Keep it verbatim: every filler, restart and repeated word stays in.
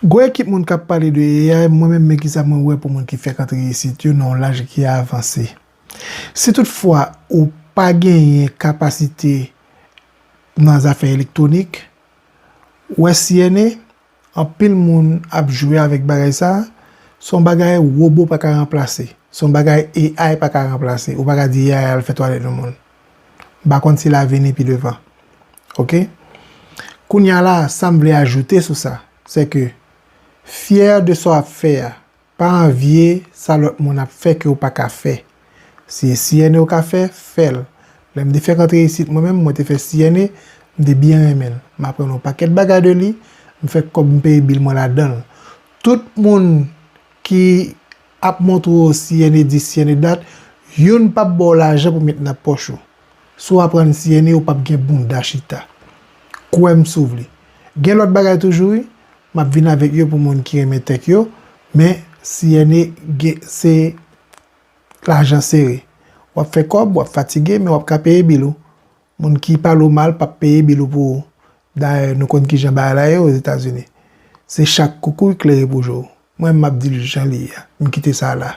Gwo ekip moun k ap pale de A I, mwen menm, men kisa mwen wè pou moun ki fèk antre isit yo nan yon laj ki avanse. Si toutfwa ou pa genyen kapasite nan zafè elektwonik, wè C N A, anpil moun ap jwe avèk bagay sa, se yon bagay wobo pa ka ranplase, se yon bagay A I pa ka ranplase, ou pa ka di A I al fè twalèt yon moun. M pa konn si l a vini pi devan. Oke? Kounye a la, sa m vle ajoute sou sa, se ke fyè de sa w ap fè a, pa anvye sa lòt moun ap fè ke w pa ka fè. Si C N A w ka fè, fè l. Lè m te fèk antre isit mwen menm, mwen te fè C N A, m te byen renmen l. M aprann yon pakèt bagay de li, m fè kòb, m peye bil mwen ladan l. Tout moun ki ap montre w C N A this, C N A that, youn p ap ba w lajan pou met nan pòch ou. Si w aprann C N A, ou p ap gen bounda chita. Kwè m si w vle. Gen lòt bagay toujou, wi. M ap vin avèk yo pou moun ki renmen tech yo. Men, C N A gen, se lajan sere. W ap fè kòb, w ap fatige, men w ap ka peye bil ou. Moun ki pale w mal p ap peye bil ou pou ou. Dayè, nou konn kijan bagay la ye Ozetazini. Se chak koukouy klere pou je w. Mwen, m ap di l jan li ye a. M kite sa la.